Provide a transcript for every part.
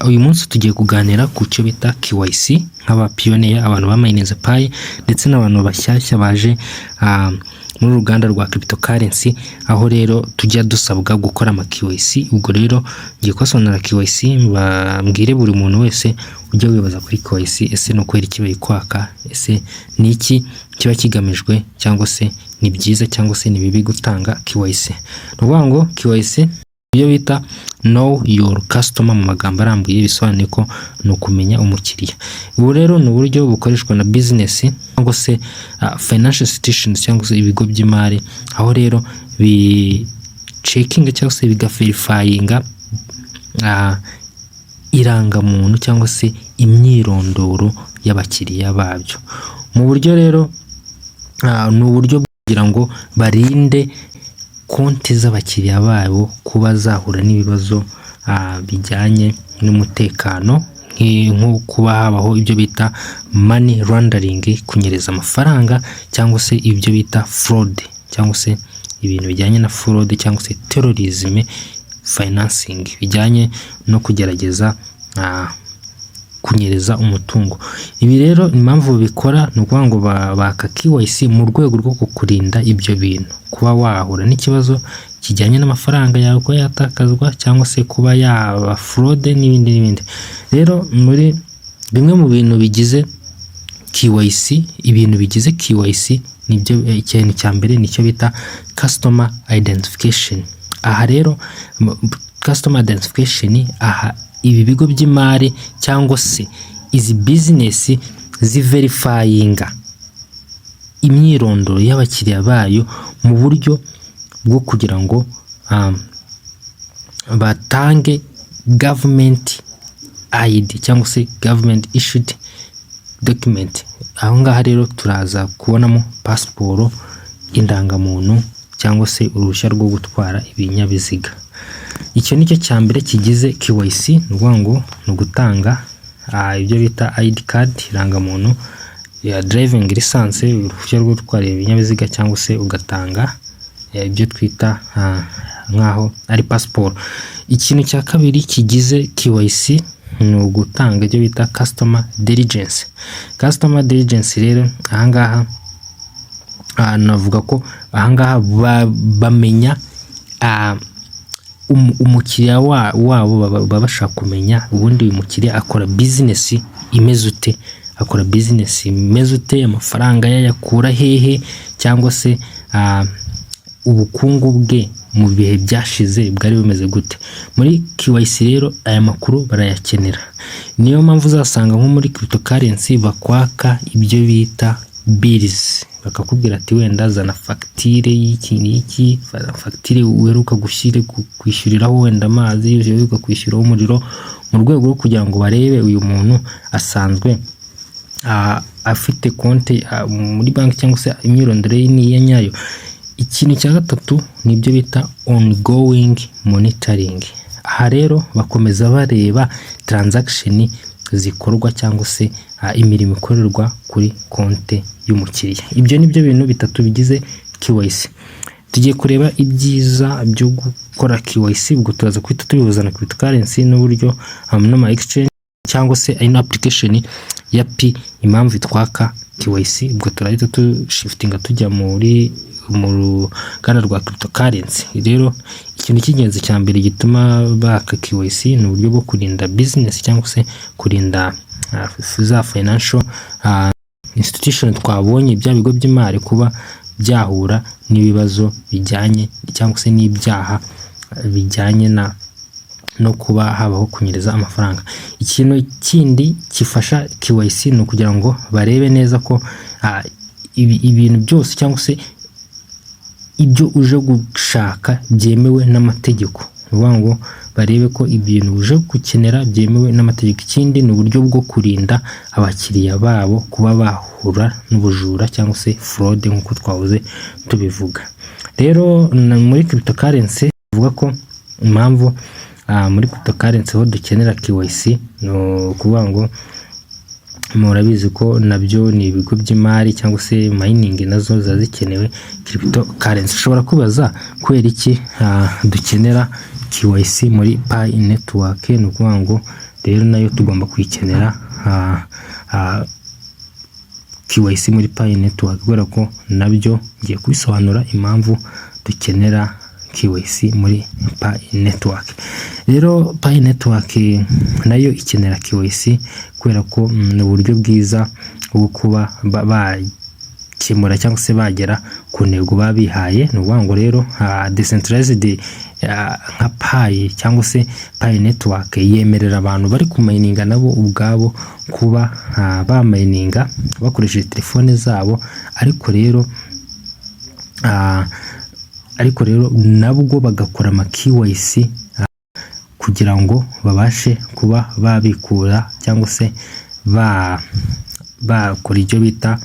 Uyu munsi tugiye kuganira ku cyo bita KYC nk'abapioneer, abantu bamayininze Pi ndetse n'abantu bashyashya baje muri uruganda rwa cryptocurrency, aho rero tujya dusabwa gukora ama KYC. Ubwo rero ngiye kubasobanurira KYC, mbwire buri muntu wese ujya wibaza kuri KYC: ese ni ukubera iki bayikwaka? Ese ni iki kiba kigamijwe, cyangwa se ni byiza cyangwa se ni bibi gutanga KYC? Ni ukuvuga ngo KYC, ibyo bita know your customer mu magambo arambuye, bisobanuye ko ni ukumenya umukiriya. Ubu rero ni uburyo bukoreshwa na business cyangwa se financial institutions cyangwa se ibigo by'imari, aho rero bicheckinga cyangwa se bigaverifyinga irangamuntu cyangwa se imyirondoro y'abakiriya babyo. Mu buryo rero ni uburyo kugira ngo barinde konti z'abakiriya babo kuba zahura n'ibibazo bijyanye n'umutekano, nko kuba habaho ibyo bita money laundering, kunyereza amafaranga, cyangwa se ibyo bita fraud, cyangwa se ibintu bijyanye na fraud, cyangwa se terrorism financing, bijyanye no kugerageza kunyereza umutungo. Ibi rero impamvu babikora ni ukuvuga ngo baka KYC mu rwego rwo kukurinda ibyo bintu, kuba wahura n'ikibazo kijyanye n'amafaranga yawe kuba yatakazwa, cyangwa se kuba yaba fraud n'ibindi n'ibindi. Rero muri bimwe mu bintu bigize KYC, ibintu bigize KYC nibyo, ikintu cya mbere nicyo bita customer identification. Aha rero customer identification, aha ibi bigo by'imari cyangwa se izi business ziverifyinga imyirondoro y'abakiriya bayo mu buryo bwo kugira ngo batange government ID cyangwa se government issued document. Aho ngaha rero turaza kubonamo pasiporo, indangamuntu cyangwa se uruhushya rwo gutwara ibinyabiziga. Icyo ni cyo cya mbere kigize KYC. Ni ukuvuga ngo ni ugutanga ibyo bita ID card, irangamuntu ya driving license, uruhushya rwo gutwara ibinyabiziga, cyangwa se ugatanga ibyo twita nk'aho ari pasiporo. Ikintu cya kabiri kigize KYC ni ugutanga ibyo bita customer diligence. Customer diligence rero ahangaha navuga ko ahangaha bamenya umukiriya wabo, baba bashaka kumenya ubundi uyu mukiriya akora business imeze ute, akora business imeze ute, amafaranga yayakura hehe, cyangwa se ubukungu bwe mu bihe byashize bwari bumeze gute. Muri KYC rero aya makuru barayakenera. Niyo mpamvu uzasanga nko muri cryptocurrency bakwaka ibyo bita bills, bakakubwira ati wenda zana fagitire y'iki n'iki, fagitire uheruka gushyira kwishyuriraho wenda amazi, uheruka kwishyuraho umuriro, mu rwego rwo kugira ngo barebe uyu muntu asanzwe afite konti muri banki cyangwa se imyirondoro ye ni iya nyayo. Ikintu cya gatatu ni ibyo bita ongoing monitoring. Aha rero bakomeza bareba transaction zikorwa cyangwa se imirimo ikorerwa kuri konti y'umukiriya. Ibyo ni byo bintu bitatu bigize KYC. Tugiye kureba ibyiza byo gukora KYC. Ubwo turaza guhita tubihuza na cryptocurrency n'uburyo n'ama exchange cyangwa se ino application ya Pi, impamvu itwaka KYC. Ubwo turahita tushiftinga tujya mu ruganda rwa cryptocurrency. Rero ikintu cy'ingenzi cya mbere gituma baka KYC ni uburyo bwo kurinda business cyangwa se kurinda za financial institution twabonye, bya bigo by'imari, kuba byahura n'ibibazo bijyanye cyangwa se n'ibyaha bijyanye na no kuba habaho kunyereza amafaranga. Ikintu kindi gifasha KYC ni ukugira ngo barebe neza ko ibintu byose cyangwa se ibyo uje gushaka byemewe n'amategeko. Ni ukuvuga ngo barebe ko ibintu uje gukenera byemewe n'amategeko. Ikindi ni uburyo bwo kurinda abakiriya babo kuba bahura n'ubujura cyangwa se fraud, nk'uko twahoze tubivuga. Rero muri cryptocurrency bavuga ko impamvu muri cryptocurrency ho dukenera KYC ni ukuvuga ngo murabizi ko nabyo ni ibigo by'imari cyangwa se mining nazo ziba zikenewe cryptocurrency. Ushobora kwibaza kubera iki dukenera KYC muri Pi Network. Ni ukuvuga ngo Rero nayo tugomba kuyikenera, KYC muri Pi Network, kubera ko nabyo ngiye kubisobanura impamvu dukenera KYC muri Pi Network. Rero Pi Network nayo ikenera KYC kubera ko ni uburyo bwiza bwo kuba bakemura cyangwa se bagera ku ntego baba bihaye. Ni ukuvuga ngo rero decentralized nka Pi cyangwa se Pi Network yemerera abantu bari kumayininga nabo ubwabo kuba bamayininga bakoresheje telefone zabo, ariko rero nabwo bagakora ama KYC kugira ngo babashe kuba babikura cyangwa se bakora ibyo bita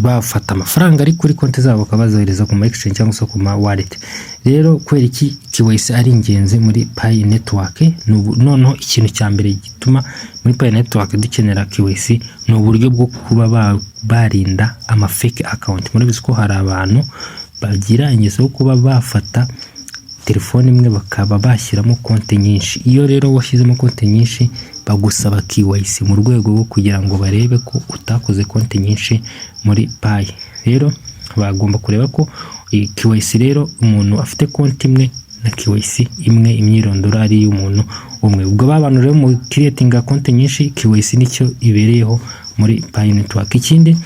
bafata amafaranga ari kuri konti zabo bakaba bazohereza ku ma exchange cyangwa se ku ma wallet. Rero kubera iki KYC ari ingenzi muri Pi Network? Noneho ikintu cya mbere gituma muri Pi Network dukenera KYC ni uburyo bwo kuba barinda ama fake account. Murabizi ko hari abantu bagira ingeso yo kuba bafata telefone imwe bakaba bashyiramo konti nyinshi. Iyo rero washyizemo konti nyinshi, bagusaba KYC mu rwego rwo kugira ngo barebe ko utakoze konti nyinshi muri Pi. Rero bagomba kureba ko iyi KYC, rero umuntu afite konti imwe na KYC imwe, imyirondoro ari iy'umuntu umwe. Ubwo ba bantu rero mu creatinga konti nyinshi, KYC nicyo ibereyeho muri Pi Network. Ikindi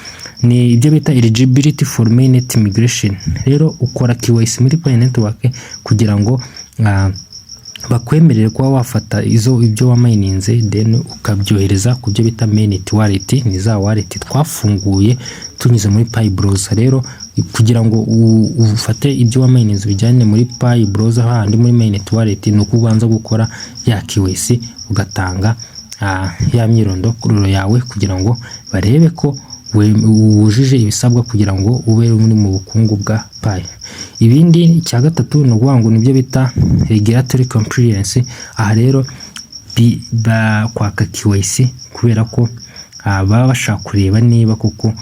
ni ibyo bita eligibility for mainnet migration. Rero ukora KYC muri Pi Network kugira ngo bakwemerere kuba wafata izo ibyo wamayininze, then ukabyohereza ku byo bita mainnet wallet. Ni za wallet twafunguye tunyuze muri Pi Browser. Rero kugira ngo ufate ibyo wamayininze ubijyane muri Pi Browser hahandi muri mainnet wallet, ni uko ubanza gukora ya KYC, ugatanga ya myirondoro yawe kugira ngo barebe ko wujuje ibisabwa kugira ngo ube uri mu bukungu bwa Pi. Ibindi, icya gatatu, ni ukuvuga ngo nibyo bita regulatory compliance. Aha rero bakwaka KYC kubera ko baba bashaka kureba niba koko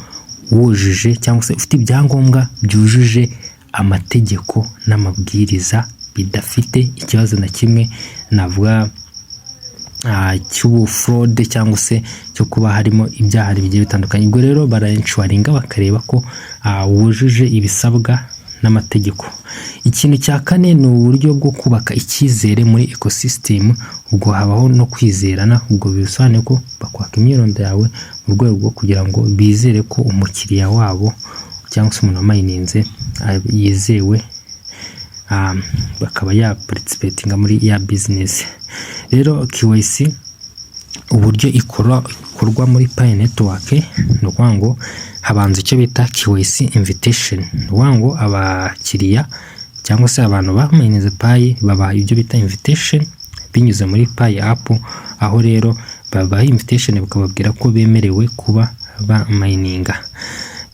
wujuje cyangwa se ufite ibyangombwa byujuje amategeko n'amabwiriza, bidafite ikibazo na kimwe navuga cy'ubufraude cyangwa se cyo kuba harimo ibyaha bigiye bitandukanye. Ubwo rero baraensuringa bakareba ko wujuje ibisabwa n'amategeko. Ikintu cya kane ni uburyo bwo kubaka icyizere muri ecosystem. Ubwo habaho no kwizerana. Ubwo bisobanuye ko bakwaka imyirondoro yawe mu rwego rwo kugira ngo bizere ko umukiriya wabo cyangwa se umuntu wamayininze yizewe, bakaba yaparticipatinga muri ya business. Rero KYC uburyo ikorwa muri Pi Network, ni ukuvuga ngo habanza icyo bita KYC invitation. Ni ukuvuga ngo abakiriya cyangwa se abantu bamayininze Pi babaha ibyo bita invitation binyuze muri Pi app, aho rero babaha invitation bakababwira ko bemerewe kuba bamayininga.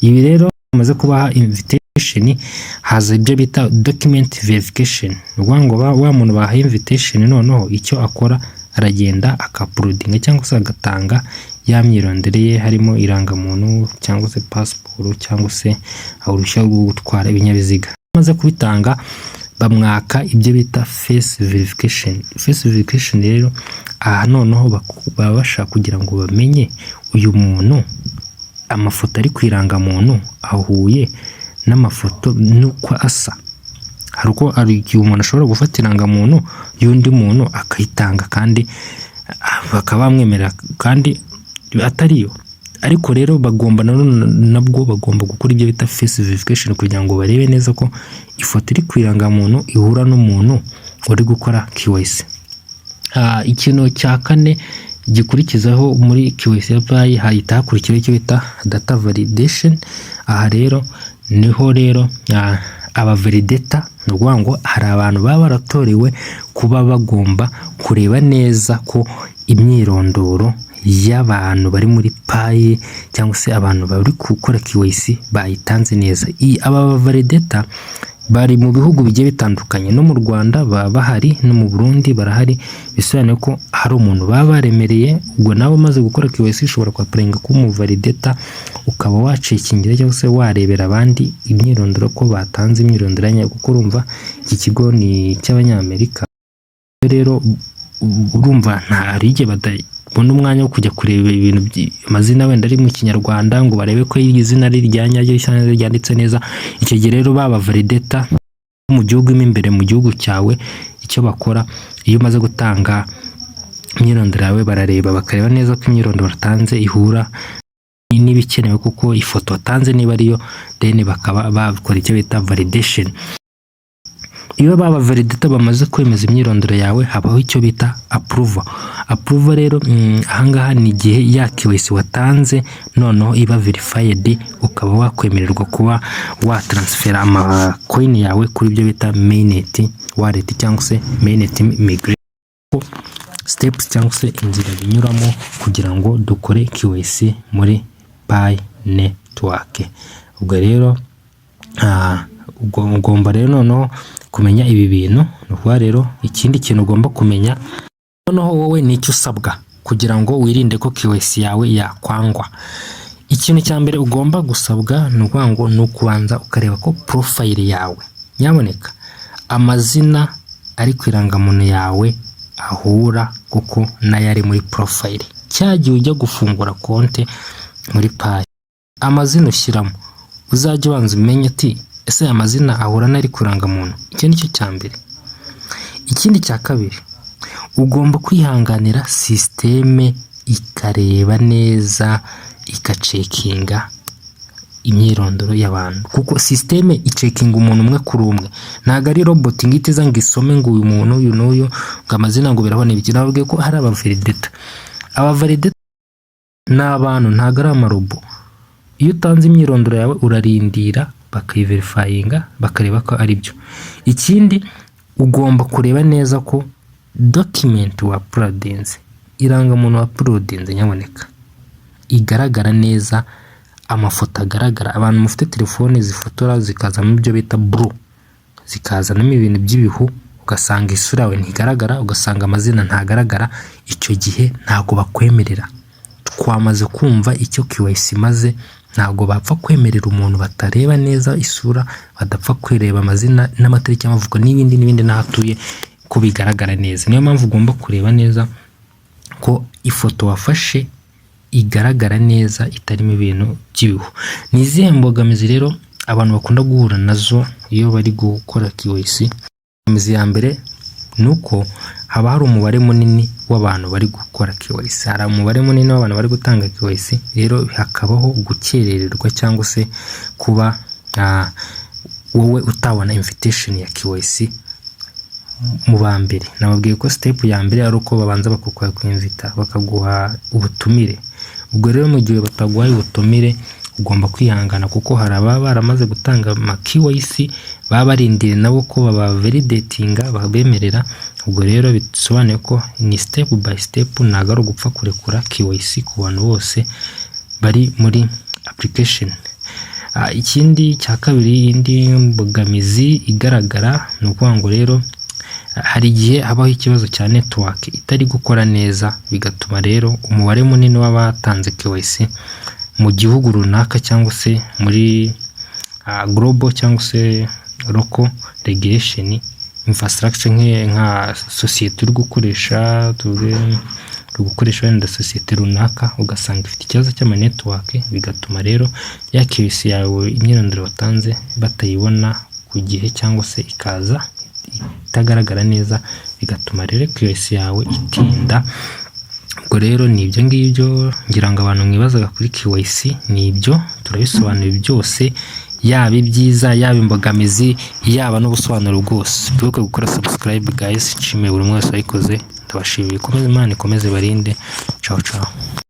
Ibi rero bamaze kubaha invitation, haza ibyo bita document verification. Ni ukuvuga ngo wa muntu bahaye invitation, noneho icyo akora aragenda akauploadinga cyangwa se agatanga ya myirondoro ye, harimo irangamuntu cyangwa se pasiporo cyangwa se uruhushya rwo gutwara ibinyabiziga. Amaze kubitanga, bamwaka ibyo bita face verification. Face verification rero aha noneho baba bashaka kugira ngo bamenye uyu muntu, amafoto ari ku irangamuntu ahuye n'amafoto n'uko asa. Hari uko hari igihe umuntu ashobora gufata irangamuntu y'undi muntu akayitanga kandi bakaba bamwemerera kandi atariyo. Ariko rero bagomba nanone nabwo bagomba gukora ibyo bita face verification kugira ngo barebe neza ko ifoto iri ku irangamuntu ihura n'umuntu uri gukora KYC. Ikintu cya kane gikurikizaho muri KYC ya Pi, hahita hakurikiraho icyo bita data validation. Aha rero niho rero aba validator, ni ukuvuga ngo hari abantu baba baratorewe kuba bagomba kureba neza ko imyirondoro y'abantu bari muri Pi cyangwa se abantu bari gukora KYC bayitanze neza. Aba validator bari mu bihugu bigiye bitandukanye, no mu Rwanda baba bahari, no mu Burundi barahari. Bisobanuye ko hari umuntu baba baremereye. Ubwo nawe umaze gukora KYC ushobora kwapplyinga kuba umuvalidator, ukaba wacheckingira cyangwa se warebera abandi imyirondoro ko batanze imyirondoro ya nyayo, kuko urumva iki kigo ni icy'Abanyamerika. Rero Urumva nta hari igihe batabona umwanya wo kujya kureba ibintu amazina wenda ari mu Kinyarwanda, ngo barebe ko iri zina ari irya nyaryo cyangwa ryanditse neza. Icyo gihe rero baba validator mu gihugu mo imbere mu gihugu cyawe, icyo bakora, iyo umaze gutanga imyirondoro yawe, barareba, bakareba neza ko imyirondoro watanze ihura n'ibikenewe, kuko ifoto watanze niba ariyo, then bakaba bakora icyo bita validation. Iyo baba validator bamaze kwemeza imyirondoro yawe, habaho icyo bita approval. Approval rero, ahangaha ni igihe ya KYC watanze noneho iba verified, ukaba wakwemererwa kuba watransfera amacoin yawe kuri ibyo bita mainnet wallet cyangwa se mainnet migration steps, cyangwa se inzira binyuramo kugira ngo dukore KYC muri Pi Network. Ubwo rero ugomba rero noneho kumenya ibi bintu. Ni ukuvuga rero, ikindi kintu ugomba kumenya noneho wowe ni icyo usabwa kugira ngo wirinde ko KYC yawe yakwangwa. Ikintu cya mbere ugomba gusabwa, ni ukuvuga ngo ni ukubanza ukareba ko profile yawe, nyaboneka, amazina ari ku irangamuntu yawe ahura kuko nayo ari muri profile. Cya gihe ujya gufungura konti muri Pi, amazina ushyiramo uzajya ubanza umenye ati: "Ese aya mazina ahura n'ari ku irangamuntu?" Icyo ni cyo cya mbere. Ikindi cya kabiri, ugomba kwihanganira system ikareba neza, igacheckinga imyirondoro y'abantu, kuko system icheckinga umuntu umwe kuri umwe. Ntabwo ari robot ngo ihite iza ngo isome ngo uyu muntu uyu n'uyu, ngo amazina ngo birabona ibiki. Nababwiye ko hari abavalidator. Abavalidator ni abantu, ntabwo ari amarobo. Iyo utanze imyirondoro yawe, urarindira bakayiverifyinga, bakareba ko ari byo. Ikindi, ugomba kureba neza ko document wa uploadinze, irangamuntu wa uploadinze, nyaboneka igaragara neza, amafoto agaragara. Abantu mufite telefone zifotora zikazamo ibyo bita blur, zikazanamo ibintu by'ibihu, ugasanga isura yawe ntigaragara, ugasanga amazina ntagaragara, icyo gihe ntabwo bakwemerera. Twamaze kumva icyo KYC imaze. Ntabwo bapfa kwemerera umuntu batareba neza isura, badapfa kureba amazina n'amatariki y'amavuko n'ibindi n'ibindi n'aho atuye ko bigaragara neza. Niyo mpamvu ugomba kureba neza ko ifoto wafashe igaragara neza, itarimo ibintu by'ibihu. Ni izihe mbogamizi rero abantu bakunda guhura nazo iyo bari gukora KYC? Imbogamizi ya mbere ni uko haba hari umubare munini w'abantu bari gukora KYC, hari umubare munini w'abantu bari gutanga KYC. Rero hakabaho gukerererwa cyangwa se kuba wowe utabona invitation ya KYC mu ba mbere. Nababwiye ko step ya mbere ari uko babanza bakakwinvita, bakaguha ubutumire. Ubwo rero mu gihe bataguhaye ubutumire, ugomba kwihangana, kuko hari ababa baramaze gutanga ama KYC, baba barindiriye nabo ko babavalidatinga, babemerera. Ubwo rero bisobanuye ko ni step by step, ntabwo ari ugupfa kurekura KYC ku bantu bose bari muri application. Ikindi cya kabiri, indi mbogamizi igaragara, ni ukuvuga ngo rero hari igihe habaho ikibazo cya network itari gukora neza, bigatuma rero umubare munini w'abatanze KYC mu gihugu runaka cyangwa se muri global cyangwa se local regulation infrastructure, nka sosiyete uri gukoresha, tuvuge uri gukoresha wenda sosiyete runaka, ugasanga ifite ikibazo cy'ama network, bigatuma rero ya KYC yawe, imyirondoro watanze, batayibona ku gihe cyangwa se ikaza itagaragara neza, bigatuma rero KYC yawe itinda. Ubwo rero ni ibyo ngibyo ngira ngo abantu mwibazaga kuri KYC, ni ibyo turabisobanuye byose, yaba ibyiza, yaba imbogamizi, yaba n'ubusobanuro bwose. Twibuke gukora subscribe, guys. Nshimiye buri umwe wese wayikoze, ndabashimiye. Ikomeze, Imana ikomeze barinde. Ciao ciao.